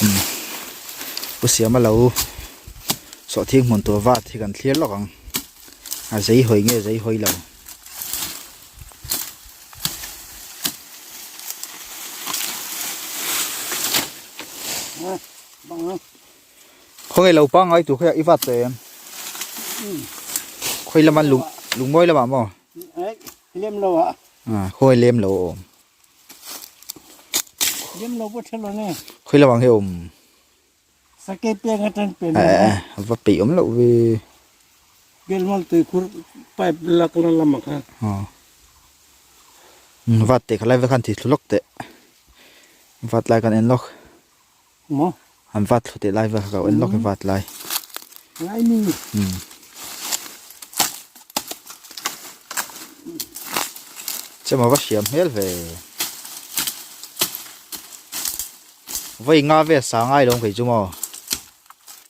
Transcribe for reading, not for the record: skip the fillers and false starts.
Umm Pu Siama lo sawhthing hmun tur vat hi kan thlir lawk ang a zei hawi nge zei hawi lo. Khawnge lo pangngai tur khawiah i vat tawh em? Khawi lama lung lungmawi lamah maw? Lem lo ah. Ah, khawi lem lo a awm. Lem lo pawh ṭha lo ne. Khawi lamah nge awm? Sakei peng atang pen a. Eh, a va peih awm loh ve. Gelmal tuikhur pipe lak la lamah khan. Aw. Vat teh kha lai vek khan ti thlu lawk teh. Vat lai kan en lawk. Maw? An vat thlu teh lai vel kha ka en lawk i vat lai. Ngai mi. Umm. Chema va hriam hmel ve. Vawi nga vel sa ngai lo ang kei chu maw.